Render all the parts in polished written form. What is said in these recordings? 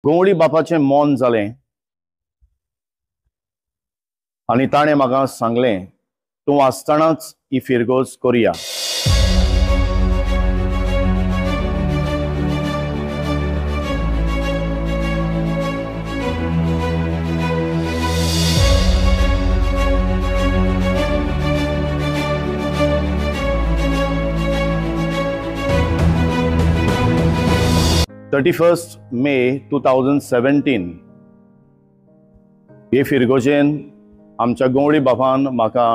गवळी बापाचें मौन जालें आनी ताणें म्हाका सांगलें, तूं आसतनाच ही फिरगोज करुया. 31 May 2017 हे फिरगोजेन आमच्या गवळी बापान म्हाका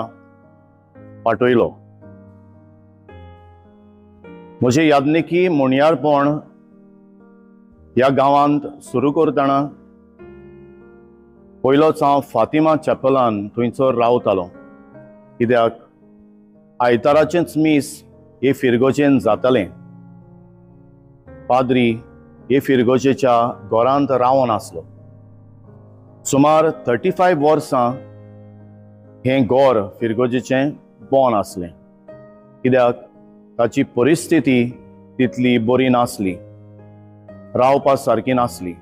पाठयलो. म्हजें यादनिकी मुणयारपण ह्या गांवांत सुरू करतना पयलोच हांव फातिमा चॅपलान थंयसर रावतालो, कित्याक आयताराचेंच मीस हे फिरगोजेन जातालें. पाद्री हे फिरगोजेच्या घरांत रावन आसलो. सुमार 35 वर्सां हें घर फिरगोजेचें बंद आसलें, कित्याक ताची परिस्थिती तितली बरी नासली, रावपा सारकी नासली.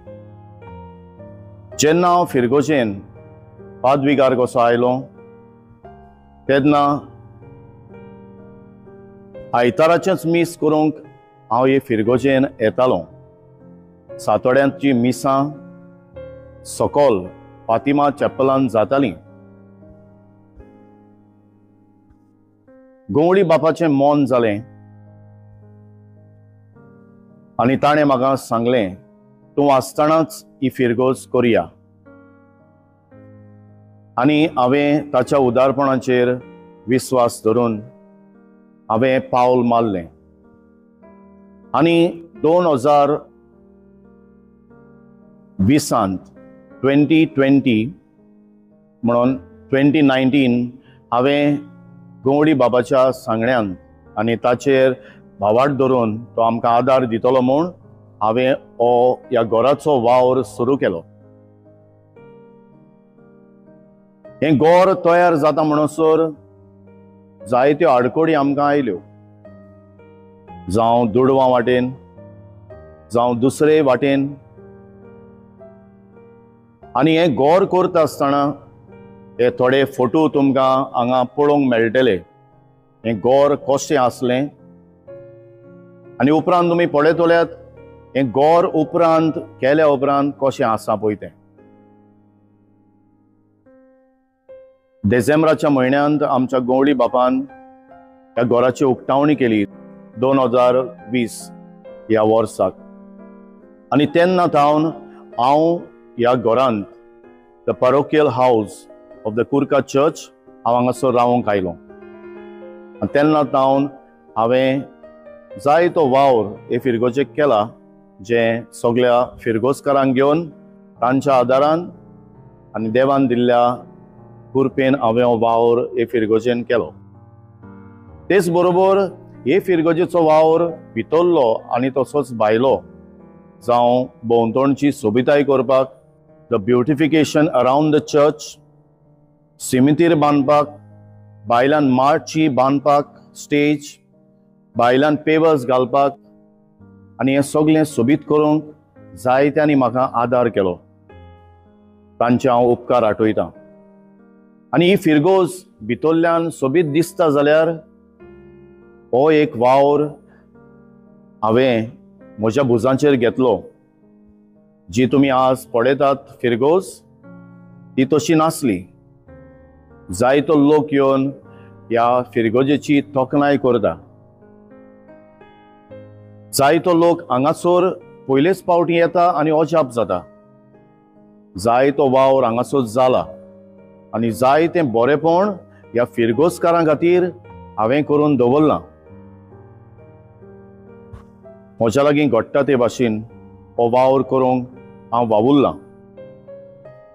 जेन्ना हांव फिरगोजेन पादविगार कसो आयलो तेन्ना आयताराचेंच मीस करूंक हांव हे फिरगोजेन येतालो. सातोड्यांची मिसां सकल फातिमा चॅपलान जातालीं. गवळी बापाचें मौन जालें आनी ताणें म्हाका सांगलें, तूं आसतनाच ही फिरगोज करुया. आनी हांवें ताच्या उदारपणाचेर विस्वास धरून हांवें पावल मारलें आनी 2020 2020 म्हणून 2019 हांवें गवळी बाबाच्या सांगण्यान आनी ताचेर भावाट धरून तो आमकां आदार दितलो म्हूण हांवें हो ह्या घराचो वावर सुरू केलो. हें घर तयार जाता म्हणसर जायत्यो आडखळी आमकां आयल्यो, जावं दुडवां वाटेन, जावं दुसरे वाटेन. आनी हें घर करता आसतना हे थोडे फोटो तुमकां हांगा पळोवंक मेळटले, हें घर कशें आसलें. आनी उपरांत तुमी पळयतल्यात हें घर उपरांत केल्या उपरांत कशें आसा पळय तें. डिसेंबराच्या म्हयन्यांत आमच्या गवळी बापान ह्या घराची उक्तावणी केली 2020 ह्या वर्साक. आनी तेन्ना थावन हांव ह्या घरांत, the parochial house of the Curca church, हांव हांगासर रावंक आयलो. आनी तेन्ना थावन हांवें जायतो वावर हे फिरगोजेक केला, जें सगळ्या फिरगोजकारांक घेवन तांच्या आदारान आनी देवान दिल्ल्या कृपेन हांवें हो वावर हे फिरगोजेन केलो. तेच बरोबर हे फिरगोजेचो वावर भितरलो आनी तसोच भायलो, जावं भोंवतणची सोबिताय करपाक, the beautification around the church, सिमितीर बांदपाक, बायलान मार्ची बांदपाक स्टेज, बायलान पेवर्स घालपाक आनी हें सगळें सोबीत करूंक जायत्यांनी म्हाका आदार केलो, तांचे हांव उपकार आठयतां. आनी ही फिरगोज भितरल्यान सोबीत दिसता जाल्यार हो एक वावर हांवें म्हज्या भुजांचेर घेतलो. जी तुमी आज पळयतात फिरगोज ती तशी नासली. जायतो लोक येवन ह्या फिरगोजेची तोखणाय करता, जायतो लोक हांगासर पयलेच पावटी येता आनी अजाप जाता. जायतो वावर हांगासर जाला आनी जायतें बरेंपण ह्या फिरगोजकारां खातीर हांवें करून दवरलां. म्हज्या लागीं घडटा ते भाशेन हो वावर करूंक हांव वावुरलां.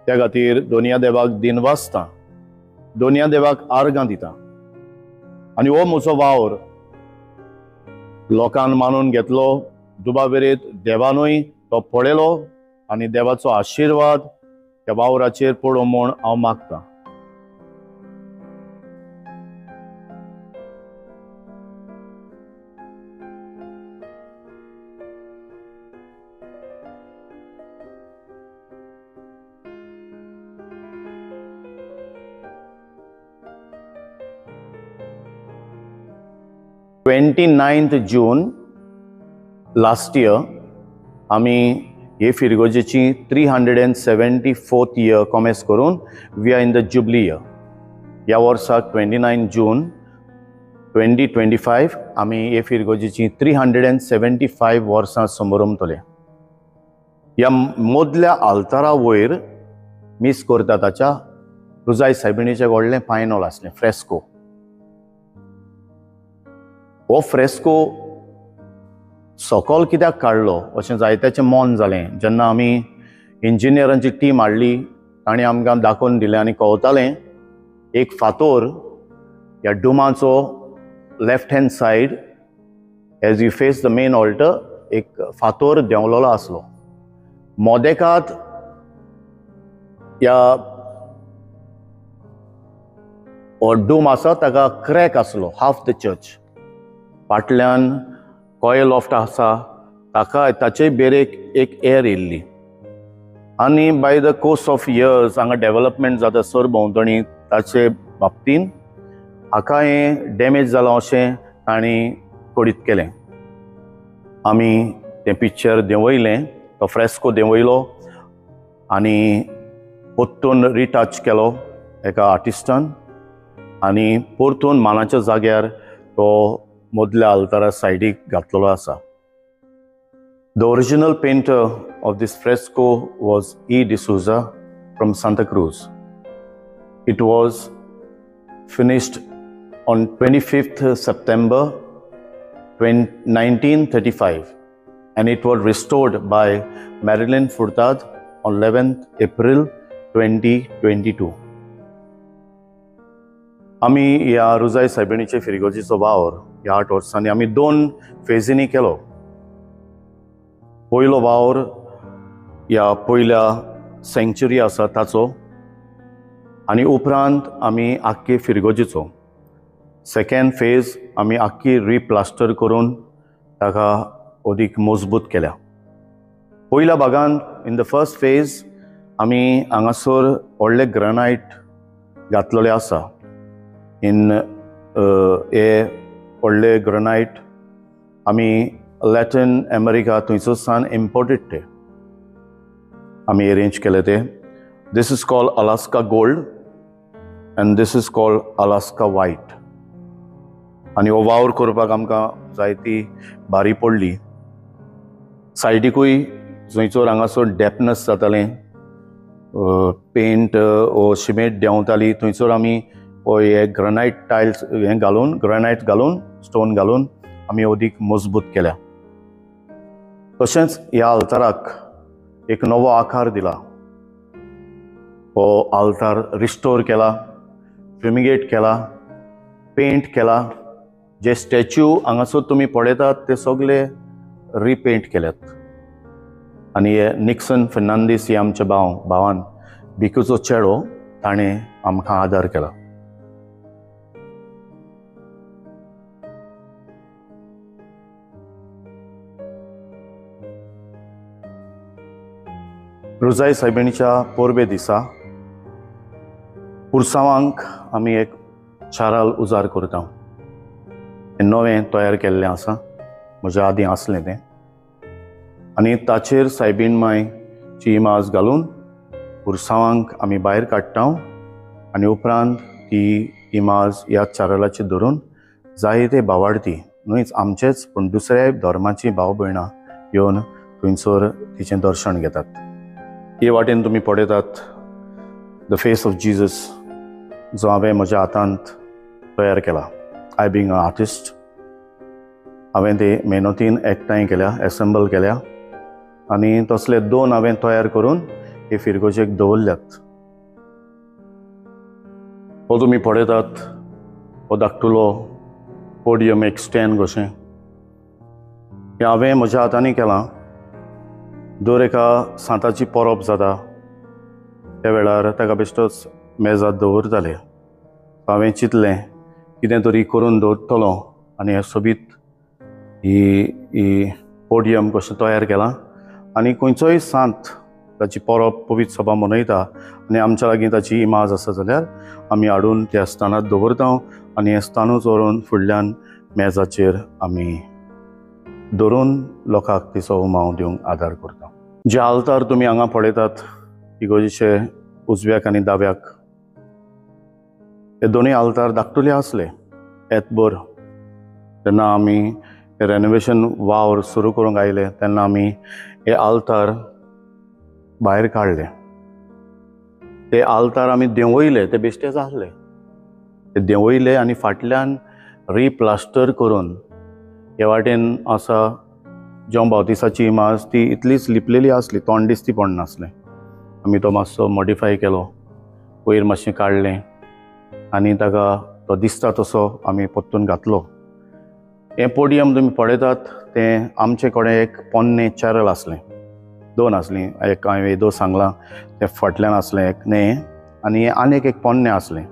त्या खातीर दोनया देवाक दिनवासता, दोनया देवाक आर्गां दिता. आनी हो म्हजो वावर लोकान मानून घेतलो, दुबावेरेत देवानूय तो पळयलो आनी देवाचो आशिर्वाद त्या वावराचेर पडूं म्हूण हांव मागतां. 29 जून लास्ट इयर आमी हे फिरगोजेची 374th year कॉमेस करून we are in the jubilee year. ह्या वर्साक 29 जून 2025 आमी हे फिरगोजेची 375 वर्सां समरमतले. ह्या मदल्या आल्तारा वयर मीस करता ताच्या रुजाय सायबिणीचें व्हडलें पायनॉल आसलें, फ्रेस्को. हो फ्रेस्को सकल कित्याक काडलो अशें जायत्याचें मन जालें. जेन्ना आमी इंजिनियरांची टीम हाडली, तांणी आमकां दाखोवन दिलें आनी कळतालें एक फातोर ह्या डुमाचो left hand side as you face the main altar एक फातोर देंवलेलो आसलो. मोदेकात ह्या डूम आसा ताका क्रॅक आसलो, हाफ the church. फाटल्यान कॉयल लॉफ्ट आसा ताका ताचे बेरेक एक एअर येयल्ली. आनी by the course of years हांगा डेवलपमेंट जाता सर भोंवतणी, ताचे बाबतीन हाका हें डॅमेज जालां अशें तांणी कळीत केलें. आमी तें पिक्चर देंवयलें, तो फ्रेस्को देंवयलो आनी परतून रिटच केलो एका आर्टिस्टान आनी परतून मानाच्या जाग्यार तो मदल्या आल्तारा सायडीक घातलेलो आसा. The original painter of this fresco was E D'Souza from Santacruz. It was finished on 25th September 1935 and it was restored by Marilyn Furtad on 11th April 2022. आमी ह्या रुजाय सायबिणीचे फिरगोजीचो वावर ह्या 8 वर्सांनी आमी 2 फेजींनी केलो. पयलो वावर ह्या पयल्या सँक्चुरी आसा ताचो आनी उपरांत आमी आख्खी फिरगोजीचो सेकेंड फेज आमी आख्खी रिप्लास्टर करून ताका अदीक मजबूत केल्या. पयल्या भागांत इन the first phase आमी हांगासर व्हडले ग्रनायट घातलेले आसा. इन हे व्हडले ग्रनायट आमी लॅटीन अमेरिका थंयसर सान इम्पोर्टेड ते आमी अरेंज केले ते. This is called Alaska gold and this is called Alaska white. आनी हो वावर करपाक आमकां जायती भारी पडली. सायडीकूय जंयचोर हांगासर डॅपनस जातालें, पेंट ओ सिमेंट देंवताली, थंयसर आमी हे ग्रनायट टायल्स हें घालून, ग्रनायट घालून, स्टोन घालून आमी अदीक मजबूत केल्या. तशेंच ह्या आल्ताराक एक नवो आकार दिला. हो आल्तार रिस्टोर केला, फ्युमिगेट केला, पेंट केला. जे स्टॅच्यू हांगासर तुमी पळयतात ते सगळे रिपेंट केल्यात. आनी हे निक्सन फर्नांडीस हे आमच्या भावान भिकूचो चेडो, ताणें आमकां आदार केला. रुजाय सायबिणीच्या पोरबे दिसा पुरसांवांक आमी एक चाराल उजार करता. हें नवें तयार केल्लें आसा, म्हज्या आदीं आसलें तें. आनी ताचेर सायबीण मायची इमाज घालून पुरसांवांक आमी भायर काडटा आनी उपरांत ती इमाज ह्या चारालाचेर धरून जायते भावार्थी, न्हयच आमचेच पूण दुसऱ्या धर्माची भाव भयणां येवन थंयसर तिचें दर्शन घेतात. हे वाटेन तुमी पळयतात the face of Jesus, जो हांवें म्हज्या हातांत तयार केला. I being a artist, हांवें ते मेहनतीन एकठांय केल्या, एसेंबल केल्या आनी तसले 2 हांवें तयार करून हे फिरगोजेक दवरल्यात. हो तुमी पळयतात हो धाकटुलो पोडियम एक स्टँड कशें, हें हांवें म्हज्या हातांनी केलां. दर एका सांताची परब जाता त्या वेळार ताका बेश्टोच मेजात दवरताले. हांवें चिंतलें कितें तरी करून दवरतलो आनी हें सोबीत ही पोडियम कशें तयार केलां. आनी खंयचोय सांत ताची परब पवित्र सभा मनयता आनी आमच्या लागीं ताची इमाज आसा जाल्यार आमी हाडून त्या स्थानार दवरता आनी हें स्थानूच व्हरून फुडल्यान मेजाचेर आमी धरून लोकांक तिचो उमाव दिवंक आदार करता. जे आल्तार तुमी हांगा पळयतात इगोर्जेचे उजव्याक आनी दाव्याक, हे दोनूय आल्तार धाकटुले आसले येतभर. तेन्ना आमी रेनोवेशन वावर सुरू करूंक आयले तेन्ना आमी हे आल्तार भायर काडले. ते आल्तार आमी देंवयले, ते बेश्टेच आसले, ते देंवयले आनी फाटल्यान रिप्लास्टर करून हे वाटेन आसा जेवण बावतिसाची इमाज ती इतलीच लिपलेली आसली, तोंड दिसती पडनासलें. आमी तो मातसो मॉडिफाय केलो, वयर मातशें काडलें आनी ताका तो दिसता तसो आमी परतून घातलो. हें पोडियम तुमी पळयतात तें आमचे कडेन एक पोन्नें चॅरल आसलें, दोन आसलीं, एक हांवें येदो सांगलां तें फाटल्यान आसलें एक न्हें आनी आनीक एक पोन्नें आसलें.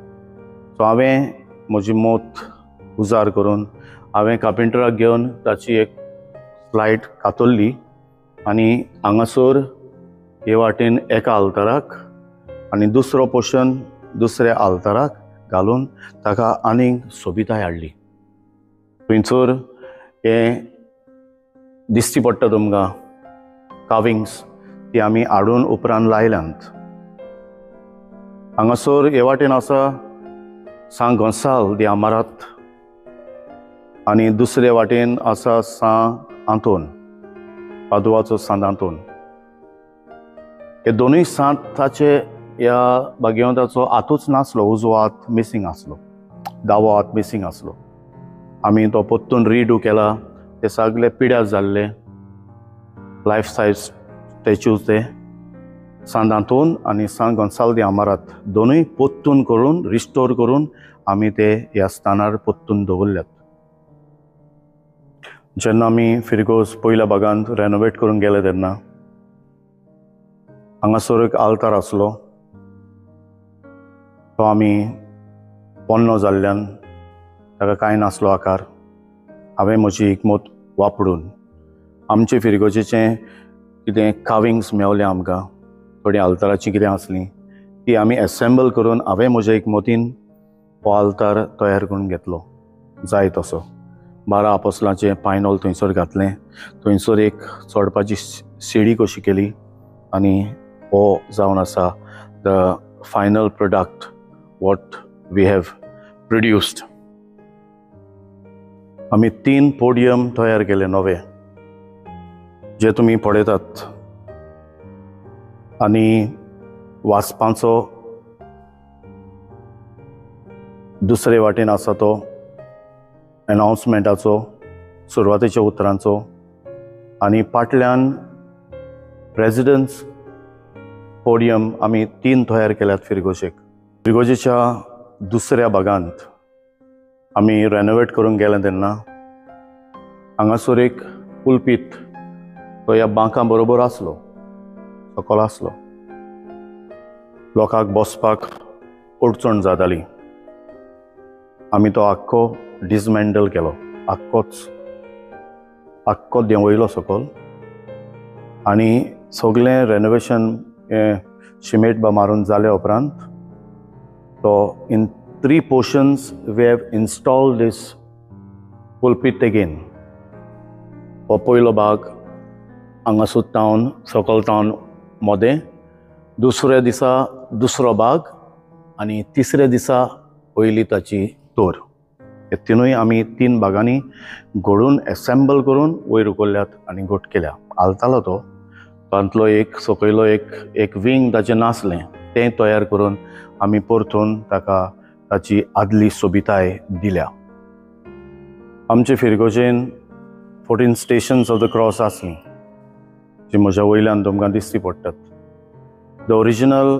सो हांवें म्हजी मोत उजार करून हांवें कार्पेंटराक घेवन ताची एक स्लायड कातरली आनी हांगासर हे वाटेन एका आल्ताराक आनी दुसरो पोर्शन दुसऱ्या आल्ताराक घालून ताका आनीक सोबिताय हाडली. थंयसर हें दिसती पडटा तुमकां कार्विंग्स, ती आमी हाडून उपरांत लायल्यांत. हांगासर हे वाटेन आसा सांत गोंसाल दी आमारात आनी दुसरे वाटेन आसा सांत आंतोन, पादुवाचो सांत आंतोन. हे दोनूय सांताचे ह्या भाग्यवंताचो हातूच नासलो, उजवो हात मिसींग आसलो, दावो हात मिसींग आसलो. आमी तो परतून रिडू केला, ते सगळे पिड्यार जाल्ले लायफ सायज स्टॅच्यूज ते सांत आंतोन आनी सांत गोंसाल दी आमारात दोनूय परतून करून रिस्टोर करून आमी ते ह्या स्थानार परतून दवरल्यात. जेन्ना आमी फिरगोज पयल्या भागांत रेनोवेट करूंक गेले तेन्ना हांगासर एक आल्तार आसलो, तो आमी पोन्नो जाल्ल्यान ताका कांय नासलो आकार. हांवें म्हजी हिकमत वापरून आमचे फिरगोजेचें कितें कार्विंग्स मेवलें आमकां, थोडीं आल्ताराचीं कितें आसलीं ती आमी एसेंबल करून हांवें म्हज्या हिकमतीन हो आल्तार तयार करून घेतलो जाय तसो. 12 आपोसलाचें पायनॉल थंयसर घातलें, थंयसर एक चडपाची सिडी कशी केली आनी हो जावन आसा the final product what we have produced. आमी 3 पोडियम तयार केले नवे जे तुमी पळयतात आनी वाचपाचो दुसरे वाटेन आसा तो अनाउन्समेंटाचो सुरवातेच्या उतरांचो आनी फाटल्यान प्रेजिडंट्स पोडियम आमी 3 तयार केल्यात फिरगोजेक. फिरगोजेच्या दुसऱ्या भागांत आमी रेनोवेट करूंक गेले तेन्ना हांगासर एक पुलपीत तो ह्या बांकां बरोबर आसलो, सकयल आसलो, लोकांक बसपाक अडचण जाताली. आमी तो आख्खो डिसमेंटल केलो, आख्खोच आख्खो देंवयलो सकयल आनी सगळें रेनोवेशन शिमेट बा मारून जाले उपरांत तो in 3 portions we have installed this pulpit again. हो पयलो भाग हांगासर टावन सकयल टावन मोदें, दुसऱ्या दिसा दुसरो भाग आनी तिसऱ्या दिसा पयली ताची तोर. हे तिनूय आमी 3 भागांनी घडून एसेंबल करून वयर उखल्ल्यात आनी घट केल्या. हालतालो तो तांतलो एक सकयलो एक विंग ताचें नासलें तें तयार करून आमी परतून ताका ताची आदली सोबिताय दिल्या. आमचे फिरगोजेन 14 स्टेशन्स ऑफ the cross आसलीं जी म्हज्या वयल्यान तुमकां दिसती पडटात. The original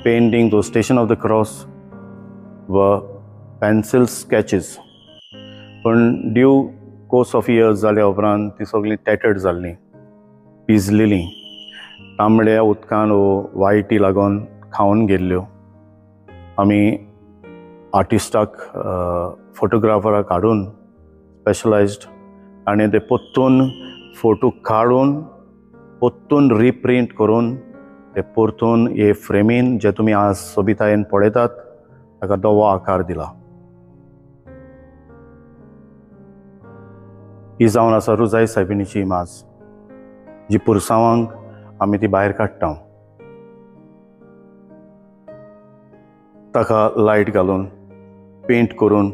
painting the station of the cross व पेन्सील स्कॅचीस, पूण ड्यू कोर्स ऑफ इयर्स जाल्या उपरांत ती सगळीं टॅटर्ड जाल्लीं, पिजलेलीं, तांबड्या उदकान वो वायटी लागून खावन गेल्ल्यो. आमी आर्टिस्टाक फोटोग्राफराक हाडून स्पेशलायज्ड आनी ते परतून फोटो काडून परतून रिप्रिंट करून ते परतून हे फ्रेमीन जे तुमी आज सोबितायेन पळयतात ताका नवो आकार दिला. ही जावन आसा रुजाय सायबिणीची इमाज, जी पुरसांवांक आमी ती भायर काडटा. ताका लायट घालून पेंट करून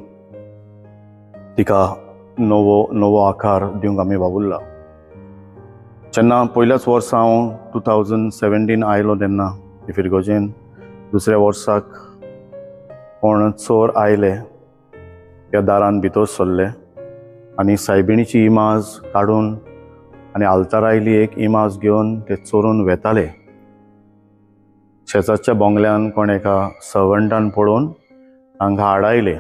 तिका नवो नवो आकार दिवंक आमी वावुरला. जेन्ना पयल्याच वर्सा हांव 2017 आयलो तेन्ना फिरगोजेन, दुसऱ्या वर्साक कोण चोर आयले, त्या दारान भितर सरले आनी सायबिणीची इमाज काडून आनी आल्तार आयली एक इमाज घेवन ते चोरून वेताले. शेजारच्या बोंगल्यान कोण एका सर्वंटान पळोवन तांकां आडायले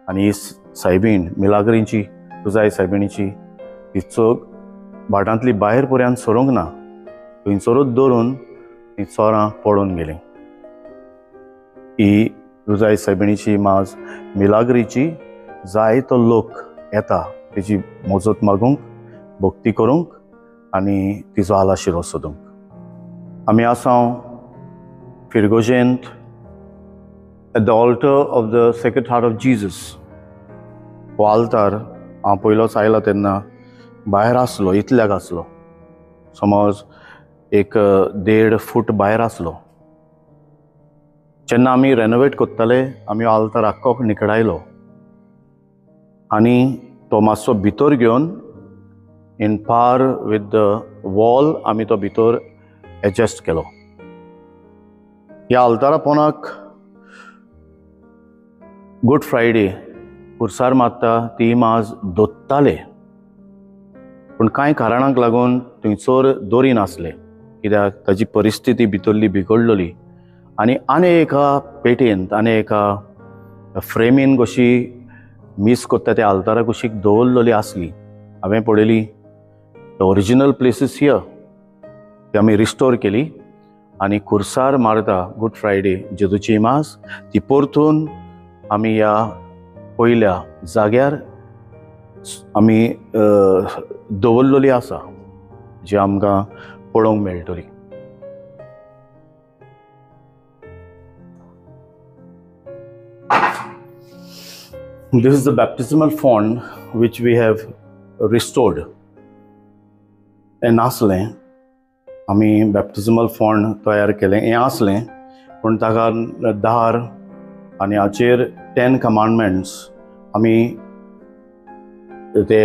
आनी ही सायबीण मिलाग्रींची रुजाय सायबिणीची ही चोग भाटांतली भायर पर्यंत सरूंक ना, थंयसरूच दवरून ती चोरां पळोवन गेलीं. ही रुजाय सायबिणीची इमाज मिलाग्रीची जायतो लोक येता तेजी मोजत मागूंक, भक्ती करूंक आनी तिजो आलाशिरो सोदूंक. आमी आसा फिरगोजेंत at the altar of the Sacred Heart of Jesus. हो आल्तार हांव पयलोच आयलो तेन्ना भायर आसलो, इतल्याक आसलो, समज एक 1.5 फूट भायर आसलो. जेन्ना आमी रेनोवेट करताले आमी आल्तार आख्खो निकडायलो आनी तो मातसो भितर घेवन in par with the wall आमी तो भितर एडजस्ट केलो. ह्या आल्तारा पोनाक गुड फ्रायडे पुरसार मारता ती इमाज दोत्ताले, पूण कांय कारणांक लागून थंयसर दोरी नासले, कित्याक ताजी परिस्थिती भितरली बिगडलेली आनी आनी एका पेटेंत आनी एका फ्रेमीन कशी मीस करता त्या आल्तारा कुशीक दवरलेली आसली. हांवें पळयली the original places here, ती आमी रिस्टोर केली आनी खुर्सार मारता गुड फ्रायडे जेजूची इमाज ती परतून आमी ह्या पयल्या जाग्यार आमी दवरलेली आसा, जी आमकां पळोवंक मेळटली. This is the baptismal font which we have restored. हें नासलें, आमी बॅप्टिजमल फॉन्ड तयार केलें. हें आसलें पूण ताका दार आनी हाचेर 10 कमांडमेंट्स आमी ते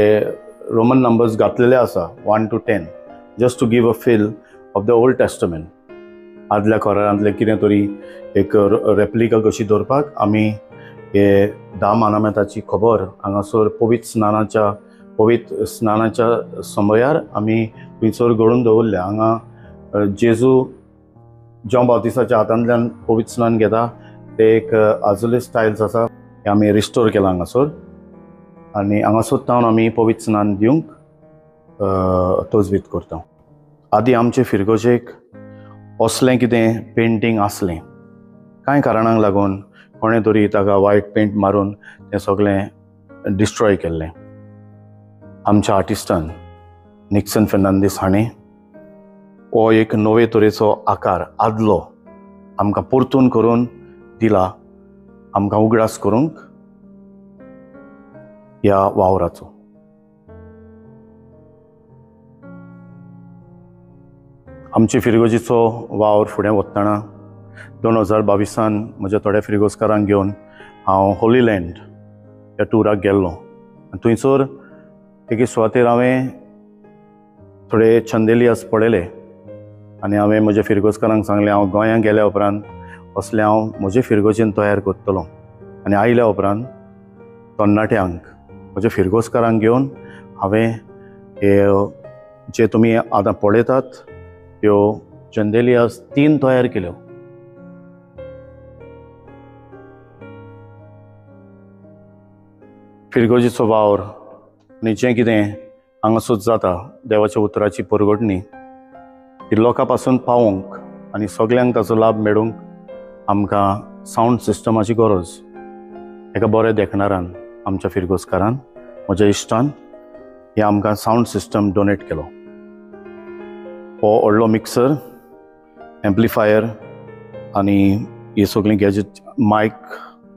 रोमन नंबर्स घातलेले आसा 1 to 10, just to give a feel of the Old Testament. आदल्या करारांतलें कितें तरी एक रेप्लिका कशी दवरपाक आमी हे 10 मानामेताची खबर हांगासर पवित्र स्नानाच्या समयार आमी थंयसर घडोवन दवरल्या. हांगा जेजू जॉन बाप्तिस्ताच्या हातांतल्यान पवित्र स्नान घेता ते एक आजुले स्टायल्स आसा, हे आमी रिस्टोर केला हांगासर आनी हांगासर तावन आमी पवित्र स्नान दिवंक तजवीज करता. आदी आमचे फिरगोजेक असलें कितें पेंटींग आसलें, कांय कारणांक लागून कोणें तरी ताका वायट पेंट मारून तें सगळें डिस्ट्रॉय केल्लें. आमच्या आर्टिस्टान निक्सन फेर्नांदीस हाणें हो एक नवे तरेचो आकार आदलो आमकां परतून करून दिला, आमकां उगडास करूंक ह्या वावराचो. आमचे फिरगोजीचो वावर फुडें वतना 2022 म्हज्या थोड्या फिरगोजकारांक घेवन हांव होली लँड ह्या टुराक गेल्लो आनी थंयसर एके सुवातेर हांवें थोडे चंदेलियास पळयले आनी हांवें म्हज्या फिरगोजकारांक सांगलें हांव गोंयांत गेल्या उपरांत असलें हांव म्हजे फिरगोजेन तयार करतलो. आनी आयल्या उपरांत तरणाट्यांक म्हज्या फिरगोजकारांक घेवन हांवें हे जे तुमी आतां पळयतात त्यो चंदेलियास 3 तयार केल्यो. फिरगोजीचो वावर आनी जें कितें हांगासर जाता देवाच्या उतराची परगटणी ती लोकां पासून पावोवंक आनी सगल्यांक ताचो लाभ मेळूंक आमकां सावंड सिस्टमाची गरज. एका बऱ्या देखणारान आमच्या फिरगोजकारान म्हज्या इश्टान हे आमकां सावंड सिस्टम डोनेट केलो. हो व्हडलो मिक्सर, एम्प्लिफायर आनी हे सगळीं गॅजेट मायक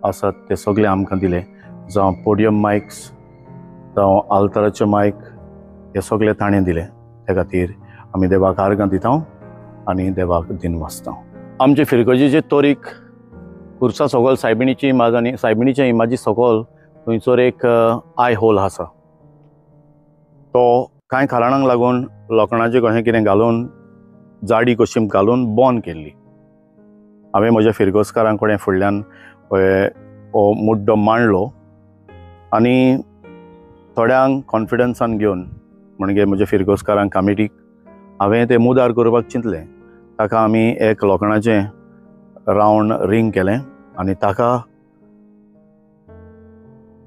आसात ते सगळे आमकां दिले, जावं पोडियम मायक्स जावं आल्ताराचें मायक हें सगळें ताणें दिलें. त्या खातीर आमी देवाक आर्गां दिता आनी देवाक दिनवासता. आमचे फिरगर्जेचे तोरीक खुर्सा सगळ सायबिणीची इमाज आनी सायबिणीच्या इमाजी सगळ थंयसर एक I whole आसा. तो कांय कारणांक लागून लोखणाचें कशें कितें घालून जाडी कशी घालून बंद केल्ली. हांवें म्हज्या फिरगर्जकारां कडेन फुडल्यान हो मुद्दो मांडलो आनी थोड्यांक कॉन्फिडन्सान घेवन म्हणजे म्हज्या फिरगर्जकारांक कामिटीक हांवें तें मुदार करपाक चिंतलें. ताका आमी एक लोखणाचें रावंड रिंग केलें आनी ताका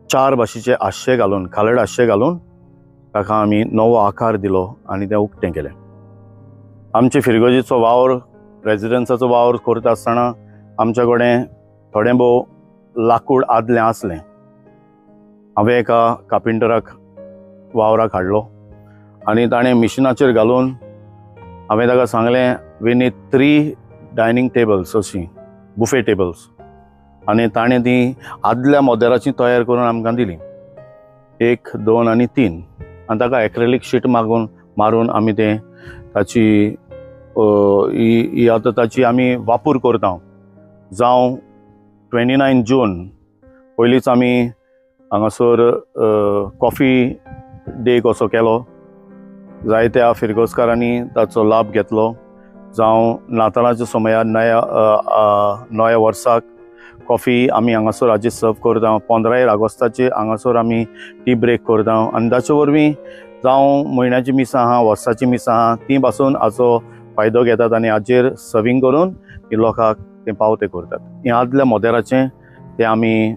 4 भाशेचे आशे घालून खालड आशे घालून ताका आमी नवो आकार दिलो आनी तें उक्तें केलें. आमचे फिरगर्जेचो वावर रेजिडन्साचो वावर करता आसतना आमच्या कडेन थोडें भोव लाकूड आदलें आसलें. हांवें एका कार्पेंटराक वावराक हाडलो आनी ताणें मिशिनाचेर घालून हांवें ताका सांगलें we need 3 dining tables अशीं बुफे टेबल्स आनी ताणें ती आदल्या मोदेराची तयार करून आमकां दिली 1, 2 आनी 3 आनी ताका एक्रेलीक शीट मारून आमी तें ताची ही आतां ताची आमी वापर करता. जावं 29 जून पयलींच आमी हांगासर कॉफी डे कसो केलो, जायत्या फिरगर्जकारांनी ताचो लाभ घेतलो. जावं नाताळाच्या समयार नव्या वर्साक कॉफी आमी हांगासर हाजेर सर्व करता. 15 ऑगस्टाचेर हांगासर आमी टी ब्रेक करता आनी ताचे वरवीं जावं म्हयन्याची मिसां आहा वर्साची मिसां आहा ती पासून हाचो फायदो घेतात आनी हाजेर सर्वींग करून ती लोकांक तें पावते करतात. हें आदल्या मोदेराचें तें आमी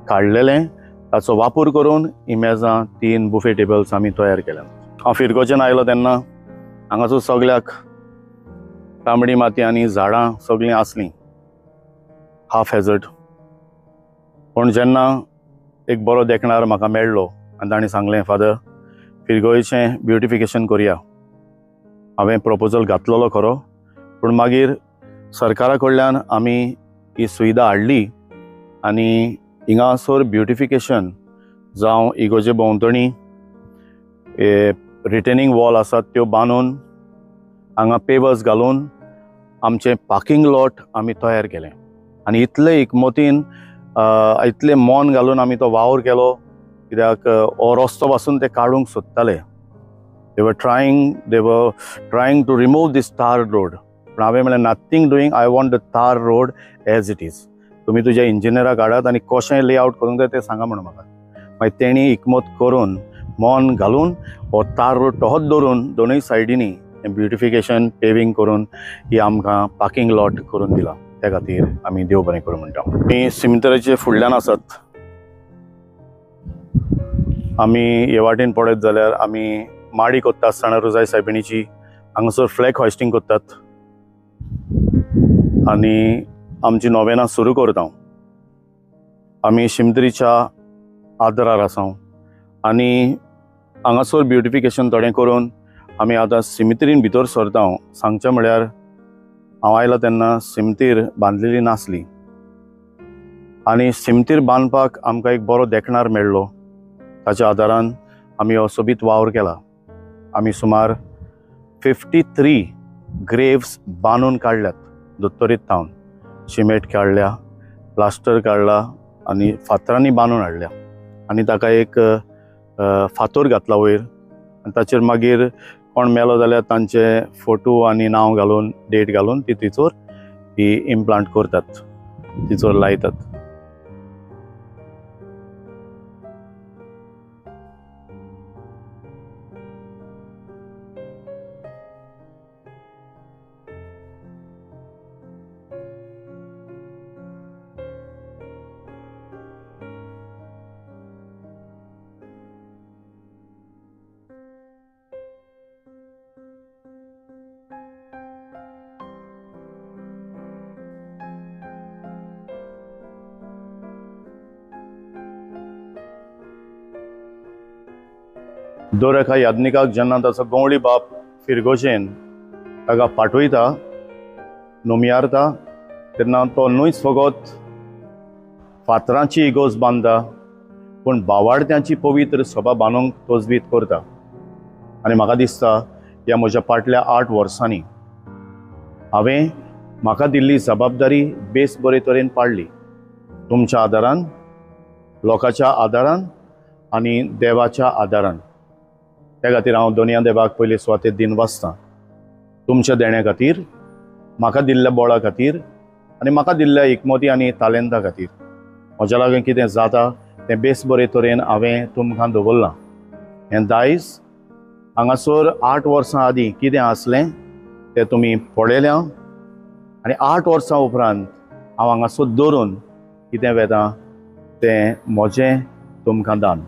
काडलेलें ताचो वापर करून ही मेजां 3 बुफे टेबल्स आमी तयार केल्या. हांव फिरगर्जेन आयलो तेन्ना हांगासर सगळ्याक तांबडी माती आनी झाडां सगळीं आसलीं हाफ हेजर्ड. पूण जेन्ना एक बरो देखणार म्हाका मेळ्ळो आनी ताणें सांगलें फादर फिरगर्जेचें ब्युटिफिकेशन करुया. हांवें प्रपोजल घातलेलो खरो पूण मागीर सरकारा कडल्यान आमी ही सुविधा हाडली आनी हिंगासर ब्युटिफिकेशन जावं इगोजे भोंवतणी रिटेनिंग वॉल आसात त्यो बांदून हांगा पेवर्स घालून आमचें पार्किंग लॉट आमी तयार केलें. आनी इतले एकमतीन इतलें मन घालून आमी तो वावर केलो कित्याक हो रस्तो पासून ते काडूंक सोदताले. They were trying to remove this tar road. पूण हांवें म्हणलें nothing doing, I want the tar road as it is. तुमी तुज्या इंजिनियराक हाडात आनी कशें लेआवट करूंक जाय तें सांगा म्हणून म्हाका. मागीर तेणी एकमत करून मन घालून हो तार रोड तहोच दवरून दोनूय सायडींनी ब्युटिफिकेशन पेवींग करून ही आमकां पार्किंग लॉट करून दिला. त्या खातीर आमी देव बरें करूं म्हणटा. आमी सिमितराचे फुडल्यान आसात. आमी हे वाटेन पळयत जाल्यार आमी माडी कोत्ता आसतना रोजाय सायबिणीची हांगासर फ्लॅग हॉयस्टींग करतात आनी आमची नोवेनां सुरू करता. आमी शिमतरीच्या आदरार आसा आनी हांगासर ब्युटिफिकेशन थोडें करून आमी आतां सिमितरीन भितर सरता. सांगचें म्हळ्यार हांव आयलो तेन्ना सिमतीर बांदलेली नासली आनी सिमतीर बांदपाक आमकां एक बरो देखणार मेळ्ळो. ताच्या आदारान आमी हो सोबीत वावर केला. आमी सुमार 53 ग्रेव्स बांदून काडल्यात दोतोरीत थावन. सिमेंट काडल्या, प्लास्टर काडला आनी फातरांनी बांदून हाडल्या आनी ताका एक फातोर घातला वयर आनी ताचेर मागीर कोण मेलो जाल्यार तांचे फोटो आनी नांव घालून डेट घालून ती थंयसर ती इम्प्लांट करतात, थंयसर लायतात. दर एका याज्ञिकाक जेन्ना ताचो गवळी बाप फिरगोजेन ताका पाठयता नोमियारता तेन्ना तो न्हूच फकत फातरांची इगोज बांदता पूण बावाडत्यांची पवित्र सभा बांदूंक तजवीज करता. आनी म्हाका दिसता ह्या म्हज्या फाटल्या 8 वर्सांनी हांवें म्हाका दिल्ली जबाबदारी बेस बरे तरेन पाडली, तुमच्या आदारान, लोकांच्या आदारान आनी देवाच्या आदारान. त्या खातीर हांव दोनया देवाक पयले सुवातेर दिन वाचतां, तुमच्या देण्या खातीर, म्हाका दिल्ल्या बळा खातीर आनी म्हाका दिल्ल्या एकमती आनी तालेंता खातीर. म्हज्या लागीं कितें जाता तें बेस बरे तरेन हांवें तुमकां दवरलां. हें दायज हांगासर 8 वर्सां आदीं कितें आसलें तें तुमी पळयल्यां आनी 8 वर्सां उपरांत हांव हांगासर दवरून कितें वेता तें म्हजें तुमकां दान.